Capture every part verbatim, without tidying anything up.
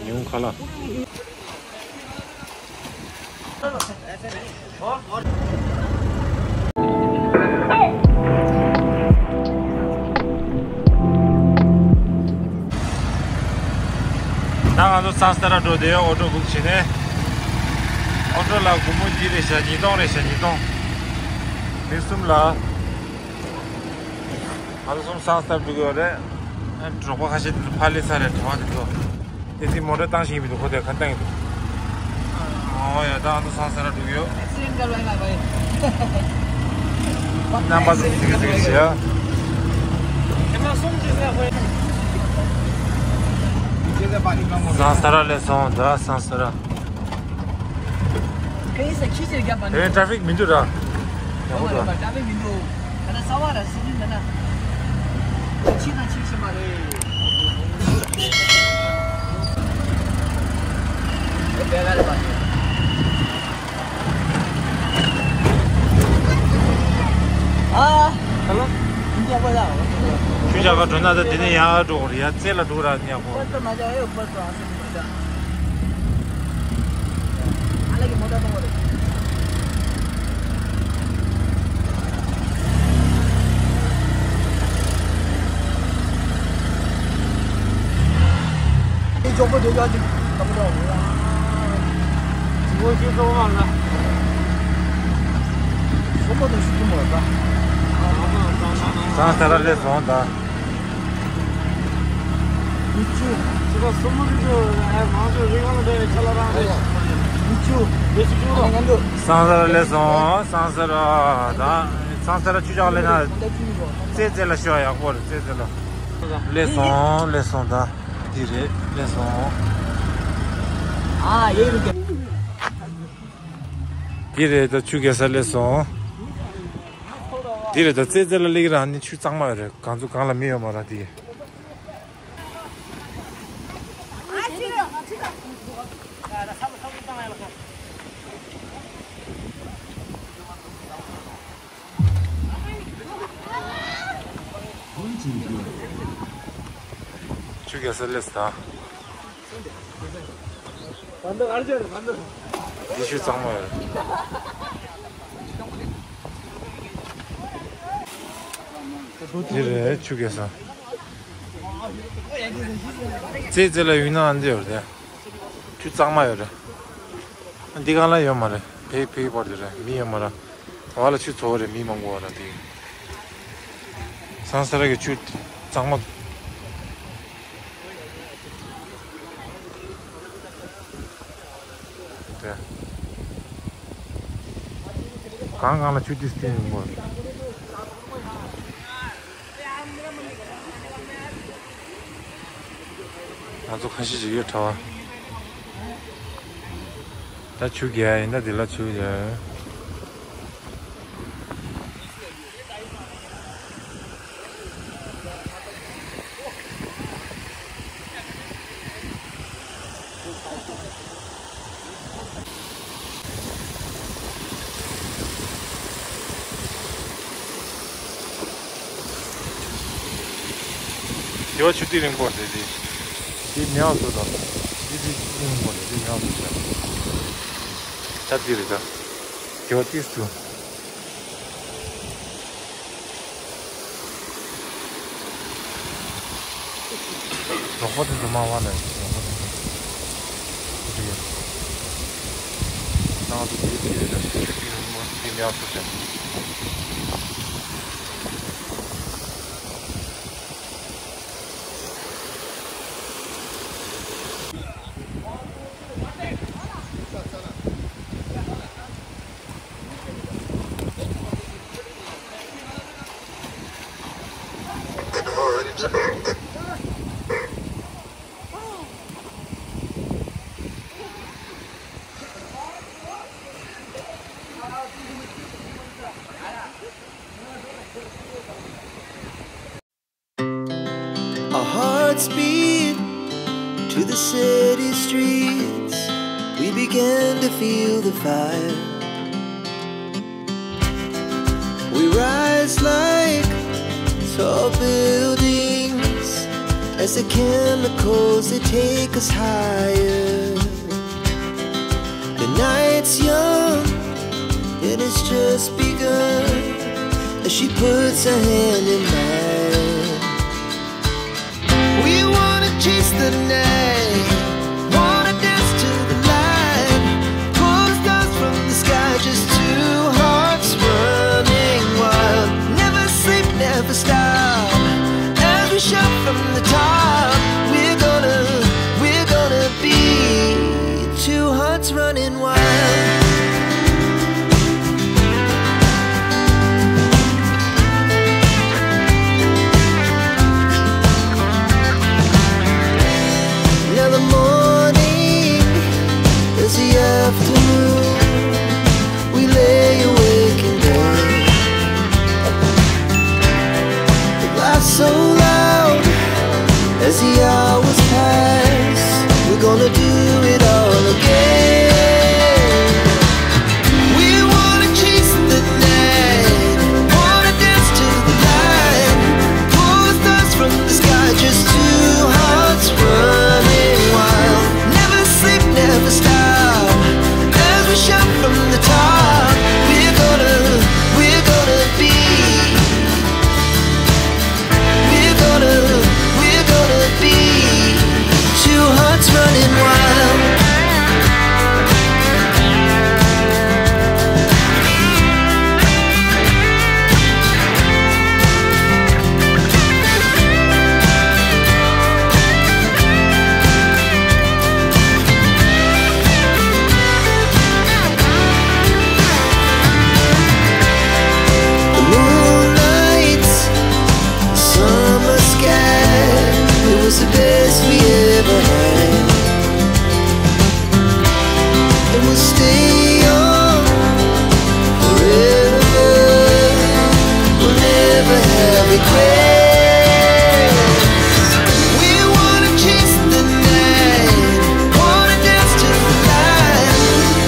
ཉུང་ཁ་ལག་ད་ང་ཚོ་སང་སྟ་ར་འགྲོ་དེ་ཨོ་ཊོ་བུག་བྱས་ནས། ཨོ་ཊོ་ལ་སྒོར་མོ་བརྒྱད་རེད་ཤག་ཉིས་སྟོང་རེད་ཤག་ཉིས་སྟོང་། མི་གསུམ་ལ། ང་ཚོ་གསུམ་སང་སྟ་ར་འགྲོ་གི་ཡོད་རེད། ཨ། གྲོགས་པོ་ཁ་ཤས་དེ་ཚོ་ཕར་སླེབས་ཚར་རེད། གྲྭ་པ་དེ་ཚོ། དེ་ཚོས་མོ་ཊ་བཏང་ཤེས་ཀྱི་མི་འདུག་ཁོ་དེ་ག་བཏང་གི་འདུག་ཨོ་ཡ། ད་ང་ཚོ་སང་སྟ་ར་འགྲོ་གི་ཡོད། རྣམ་པ་ཚོ་གཟིགས་གཟིགས་བྱས། སང་སྟ་ར་སླེབས་སོང་། ད་སང་སྟ་ར། དེ་ཊ་ཕིག་མི་འདུག་ར། ཡག་པོ་འདུག་ཊ་ཕིག་མི་འདུག་ད་ལྟ་གསར་པ་ར་སི་ཛིན་མེད་ན། ཕྱི་ནང་ཕྱི་ཕྱི་མ་རེད། ཨ། ཧ་ལོ། ཁྱོད་ཅག་ག་འགྲོ་ན་ད་དེ་ནས་ཡར་འགྲོ་དགོས་རེད། ཡར་རྩེ་ལ་འགྲོ་ར་ཉག་གོ། སང་སྟ་ར་སླེབས་སོང་ད། སང་སྟ་ར་སླེབས་སོང་། སང་སྟ་ར་ད། སང་སྟ་ར་ཆུ་བཞག་ལས་ན། རྩེ་རྩེ་ལ་ཤོག་ཡག་པོ་རེད། རྩེ་རྩེ་ལ། སླེབས་སོང་། སླེབས་སོང་ད། འདི་རེད། སླེབས་སོང་། འདི་རེད་ད། ཆུ་རྐྱལ་ས་སླེབས་སོང་། འདི་རེད་ད། རྩེ་རྩེ་ལ་སླེབས་ཀྱི་ར། ནི་ཆུ་གཙང་མ་ཡོད་རེད། གང་ཚོ་གང་ལ་མི་ཡོད་མ་ར་དེ། ཆུ་རྐྱལ་ས་སླེབས་སོང་ད། འདི་ཆུ་གཙང་མ་ཡོད་རེད། འདི་རེད་ཆུ་རྐྱལ་ས། རྩེ་རྩེ་ལ་ཡོད་ན་ཨ་འདི་ཡོད་རེད། ཆུ་གཙང་མ་ཡོད་རེད། འདི་གང་ལ་ཡོད་མ་རེད། ཕེ་ཕེ་བར་དེ་རེད། མི་ཡོད་མ་རེད། བ་ལ་ཆུ་ཚོ་རེད། མི་མང་པོ་བ་ར་དེ། སང་སྟ་ར་གི་ཆུ་གཙང་མ། དེ། གང་གང་ལ་ཆུ་ཏིས་ཏིས་ཡོང་གོ། ང་ཚོ་ཁ་ཤས་ཤིག་ཡོད་གྲྭ་པ། ད་ཆུ་རྐྱལ་ཡིན་ད། འདི་ལ་ཆུ་རྐྱལ། དེ་བ་ཆུ་ཏི་རིང་པོ་རེད་དེ། དེ་མེ་བ་བཟོ་དང་། དེ་དེ་ཆུ་ཏི་རིང་པོ་རེད། དེ་མེ་བ་བཟོ་ཤག་ད་དེ་རེད་ད། དེ་བ་ཏིས་དུ། རོགས་པ་དེ་ཚོ་མ་བ་ལ་རོགས་པ་དེ་ཚོ། དེ་ཡོད། ནང་དུ་དེ་དེ་རེད་ད། ཆུ་ཏི་རིང་པོ་དེ་མེ་བ་བཟོ་ཤག Our hearts beat to the city streets. We begin to feel the fire. We rise like tall buildings As the chemicals, they take us higher. The night's young, it has just begun. As she puts her hand in mine, we wanna chase the night, wanna dance to the light. Pull the stars from the sky, just two hearts running wild. Never sleep, never stop. As we shout from the top, we're gonna, we're gonna be two hearts running wild. Now the morning is the afternoon. We lay awake in bed. The laughs so loud as the hours pass. We're gonna do it all again. We wanna chase the night, wanna dance to the light. Pull the stars from the sky, just two hearts running wild. Never sleep, never stop. As we shout from the top, we're gonna, we're gonna be, we're gonna, we're gonna be two hearts running wild. The moonlight, summer sky, it was the best we ever had. And we'll stay young forever. We'll never have regrets. We wanna chase the night, wanna dance to the light.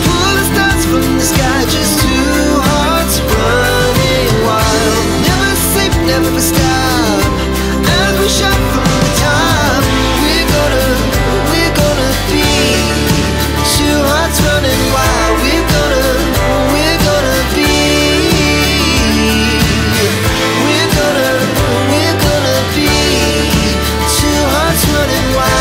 Pull the stars from the sky, just two hearts running wild. Never sleep, never stop. As we shout from the top, we're gonna, we're gonna be two hearts running wild. We're gonna, we're gonna be, we're gonna, we're gonna be two hearts running wild.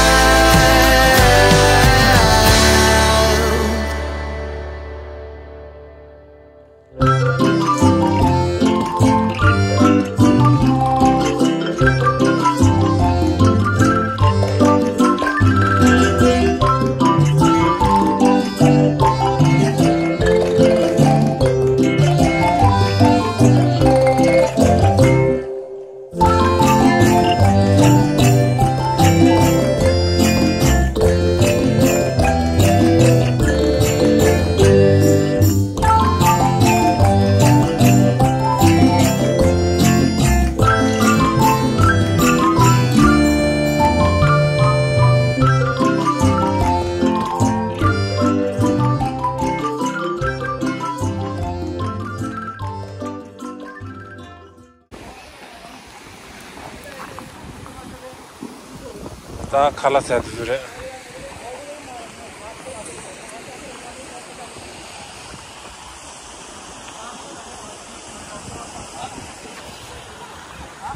ད་ཁ་ལག་ཟ་དུས་རེད།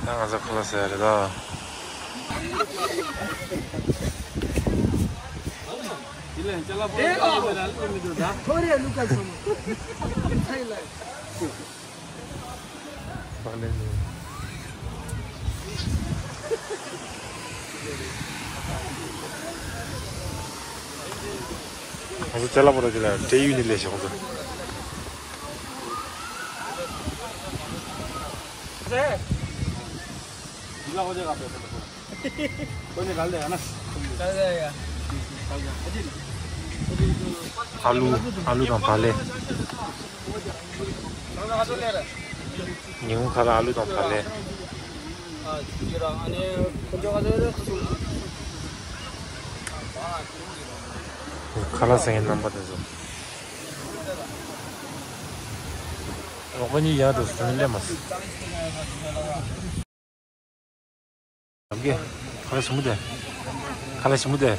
ད་ང་ཚོ་ཁ་ལག་ཟ་རེད་ད། ང་ཚོ་ཅ་ལག་པོ་ར་ཅི་ལ་འབྲེལ་ཡོད་ནི་ལས་བྱུང་ཚོ། ཨ་ལུ་ཨ་ལུ་དང་བག་ལེབ། ཉིན་གུང་ཁ་ལག་ཨ་ལུ་དང་བག་ལེབ། ཁ་ལག་ཟ་མཁན་རྣམ་པ་དེ་ཚོ། རོགས་པ་གཉིས་ཡར་འགྲོ་སོང་། སླེབས་མ་སོང་། ཨོ་ཀེ། ཁ་ལག་ཞིམ་པོ་དེ། ཁ་ལག་ཞིམ་པོ་དེ།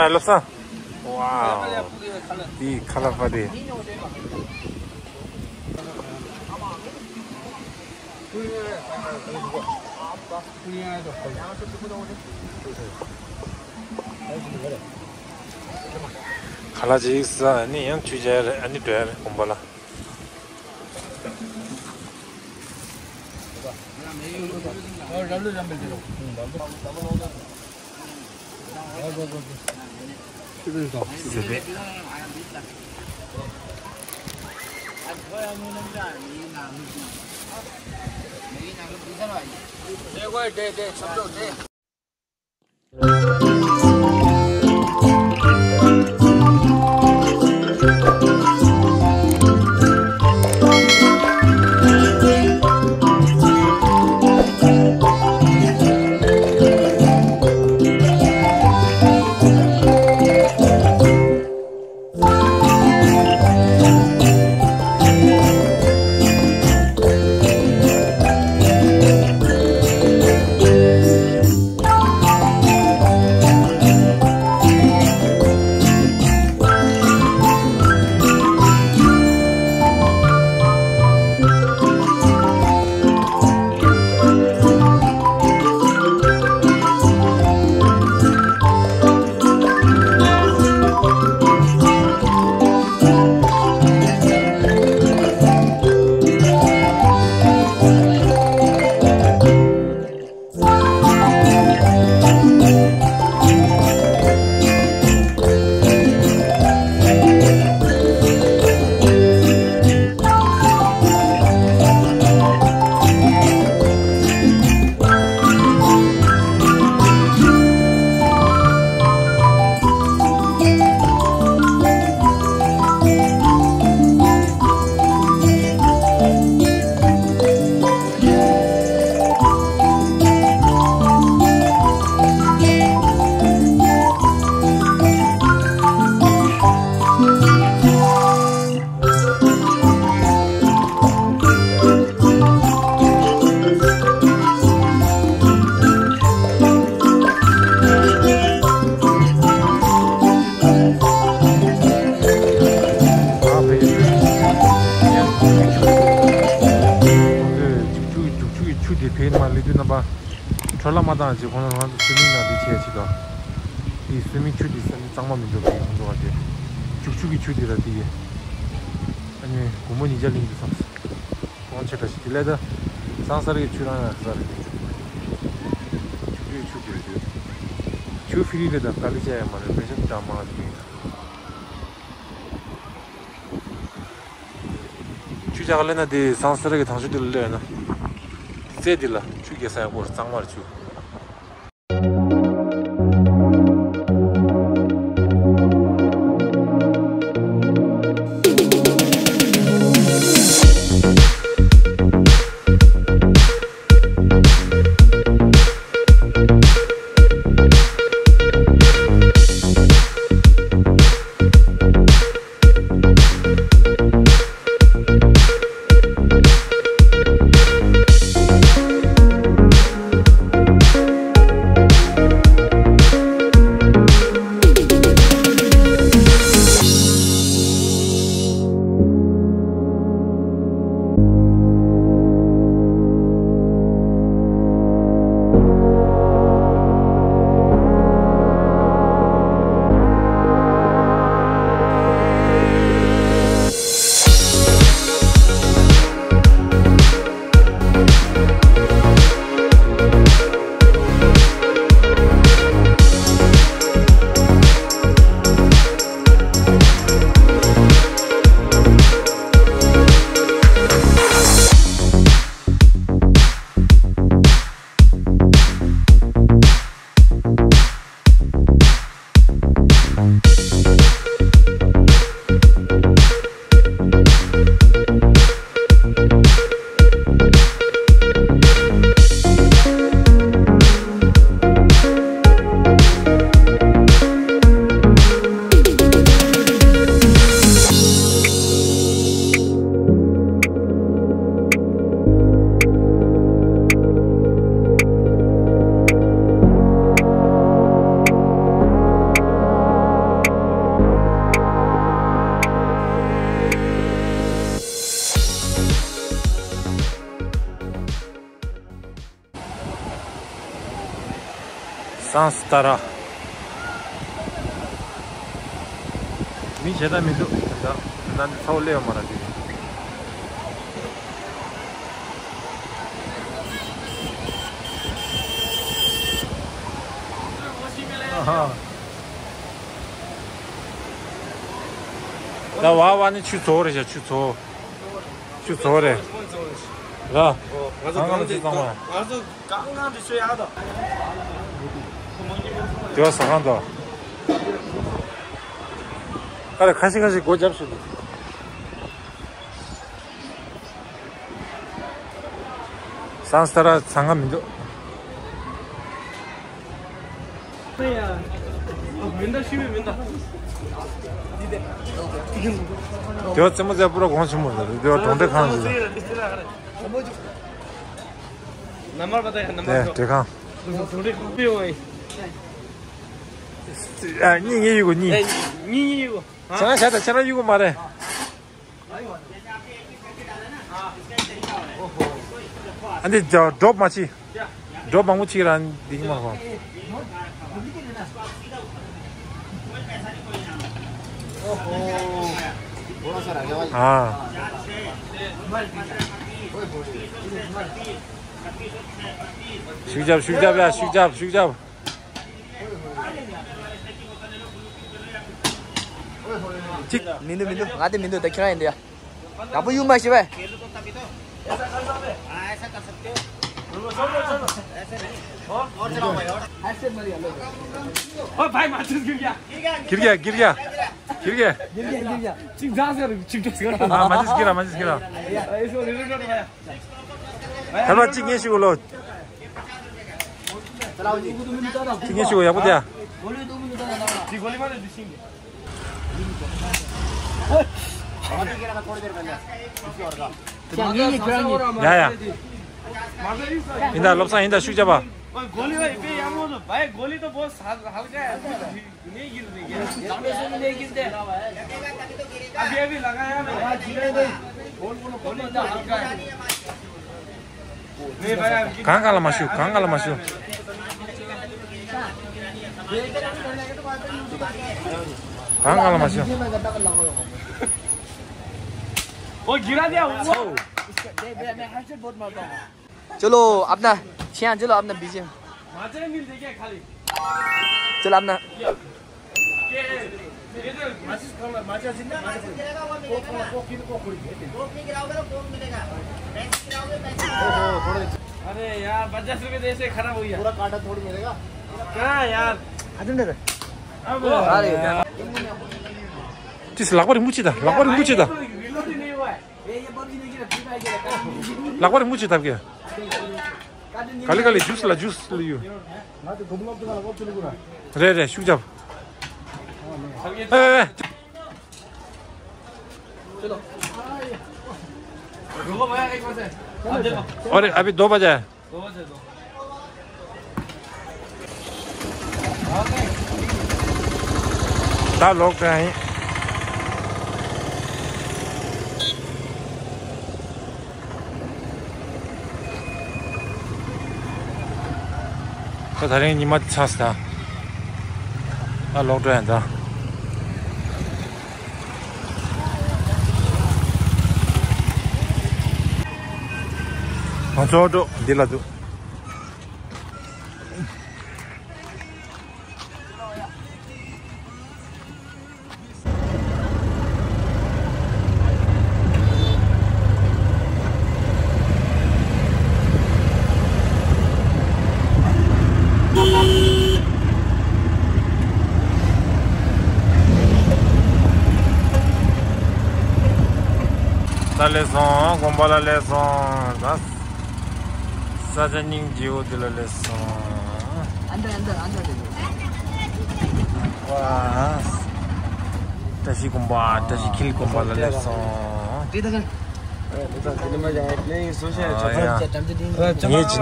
ཨ་ལོ་སང་། ཝའོ། དེ་ཁ་ལག་པ་དེ། ཁ་ལག་ཅིག་ཟ། ཨ་ནི་ཡང་ཆུ་བྱ་རེད། ཨ་ནི་འགྲོ་ཡ་རེད་དགོན་པ་ལ། ཆུ་དེ་ཕན་མ་ལེ་དུས་རྣམ་པ། འཕྲོ་བརླག་མ་བཏང་རྗེས་ཁོང་རང་ཚོ་སུ་མིང་ནང་འདི་བྱས་ཆེད་དོ། དེ་སུ་མིང་ཆུ་དེ་ས་མིང་གཙང་མ་མི་འདུག་གི་ཁོང་ཚོ་ག་དེ། བྱུག་ཆུ་གི་ཆུ་དེ་ར་དེ་ཡི། ཨ་ནི་སྒོར་མོ་ཉིས་བརྒྱ་ལེན་རྒྱུ་བསམ། གོང་ཆེ་འདྲ་ཞིག་དེ་ལས་ད། སང་སར་གི་ཆུ་རང་ཡང་ས་རེད་དེ། ཆུ་དེ་ཆུ་དེ་རེད་དེ། ཆུ་ཕི་རི་རེད་ད་དཀའ་ལས་བྱ་ཡ་མ་རེད། པེ་ཤ་ཅང་མང་ཞིག་ཡིན། ཆུ་ཇག་ལེན་ན་དེ་སང་སར་གི་ཐང་ཆུ་དེ་ལ་ལེན་ན། རྩེ་དེ་ལ་ཆུ་རྒྱས་ས་ཡག་པོ་རེད། གཙང་མ་རེད་ཆུ། ཨང་སི་ཏ་ར། མི་ཞེ་དྲག་མི་འདུག་ད་ད་འདི་ཚ་བོ་སླེབས་ཡོད་མ་རེད་དེ། ཨ་ཧ། ད་བ་བ་ནི་ཆུ་ཚོ་རེད་ཤག་ཆུ་ཚོ། ཆུ་ཚོ་རེད། ར། ང་ཚོ་གང་ལ་ཆུ་ཚང་མ། ང་ཚོ་གང་གང་དུ་ཆུ་ཡག་དང་། དེ་བ་ཟ་ཁང་དང་། ཨ་རེ་ཁ་ཤས་ཁ་ཤས་སྒོ་རྒྱབ་ཤོག་ཨང་སི་ཏ་ར་ཚང་ཁ་མི་འདུག་མི་འདའ་ཤི་བའི་མི་འདའ། དེ་བ་རྩེད་མོ་རྩེ་པུ་ར་གོང་ཆེན་མོ་རེད། དེ་བ་གྲོང་སྡེ་ཁང་རེད། ནམ་བར་པ་ད་ཡ་ནམ་བར་དེ་གྲོང་སྡེ་ཁང་། གྲོང་སྡེ་ཁང་པི་ཝའི། ཨ་གཉིས་གཉིས་ཡོད་གོ་གཉིས། གཉིས་གཉིས་ཡོད་གོ། ཁྱེད་རང་བྱ་དང་ཁྱེད་རང་ཡོད་གོ་མ་རེད། ཨ་འདི་ཇོ་ཌོབ་མ་ཆི། ཌོབ་མང་པོ་ཆི་རང་འདི་གི་མ་ཧོ། ཨ། ཤུགས་རྒྱབ་ཤུགས་རྒྱབ་ཡ་ཤུགས་རྒྱབ་ཤུགས་རྒྱབ། གཅིག་མི་འདུག་མི་འདུག་ང་དེ་མི་འདུག་ད་ཁྱེད་རང་ཡིན་འདུག་ཡ། ཡག་པོ་ཡོད་མ་ཤེས་པས། ཨོ་བྷའི་མ་ཆུ་གིར་གྱ། གིར་གྱ་གིར་གྱ། གིར་གྱ། གིར་གྱ་གིར་གྱ། གཅིག་འཛག་ཟེར་གཅིག་འདྲ་ཟེར། ཨ་མ་ཆུ་གིར་ར་མ་ཆུ་གིར་ར། ཨེ་སོ་རེ་རེ་རེ་རེ། ད་ལྟ་གཅིག་ངས་ཞུ་གོ་ལོ། གཅིག་ངས་ཞུ་གོ་ཡག་པོ་དེ་ཡ། ཡ་ཡ། ཡིན་ད་བློ་བཟང་ཡིན་ད་ཤུགས་རྒྱབ་པ། गोली भाई पे यार वो तो भाई गोली तो बहुत हल्का है। नहीं गिर रही है। अभी अभी लगाया ना। गोली तो हल्का है। གང་ག་ལ་མ་ཞུ་གང་ག་ལ་མ་ཞུ། གང་ག་ལ་མ་ཞུ། वो गिरा दिया वो। चलो अपना छें चलो अपना बीच में। माचा मिल देखिए खाली। चलो अपना। ये ये तो माचिस कौन है? माचा जिंदा माचा कोक कोक किन कोक खुड़ी। कोक नहीं गिराओगे तो कोक मिलेगा। पैसे गिराओगे पैसे। अरे यार पचास रुपए तो ऐसे खराब हो गया। पूरा काटा थोड़ी मिलेगा। क्या यार? अजंदर। अब अरे। ཅིས་ལག་པ་རིང་པོ་ཅི་ད་ལག་པ་རིང་པོ་ཅི་ད། रिलोड ही नहीं हुआ है। ལག་པ་རིང་པོ་ཅི་ད་བརྒྱ། ག་ལེ་ག་ལེ་ཇུས་ལ་ཇུས་ལ་ཡོད། རེད་རེད་ཤུགས་རྒྱབ། ཨེ་ཨེ། रुको भैया एक बार से। अब देखो। अरे अभी दो बजा है। दो बजे दो। ད་ལོག་ཀ་ཡིན། ད་ད་རིང་ཉི་མ་ཚ་ས། ད་ལོག་འགྲོ་ཡིན་ད། ང་ཚོ་འགྲོ་འདི་ལ་འདུག་ད་ལས་སོང་དགོན་པ་ལ་ལས་སོང་ད། ས་ཆ་སྙིང་རྗེ་བོ་འདི་ལ་སླེབས་སོང་། अंदर अंदर अंदर देखो। ཝ། བཀྲ་ཤིས་དགོན་པ་བཀྲ་ཤིས་འཁྱིལ་དགོན་པ་ལ་སླེབས་སོང་། ངའི་སྦྱིན་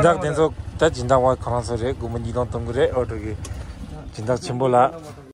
བདག་དེ་ཚོ་ད་སྦྱིན་བདག་བ་ཁོ་རང་ཚོ་རེད། དགོན་པ་ཉིས་སྟོང་གཏོང་གི་རེད། ཨོ་ཊོ་གི་སྦྱིན་བདག་ཆེན་པོ་ལགས།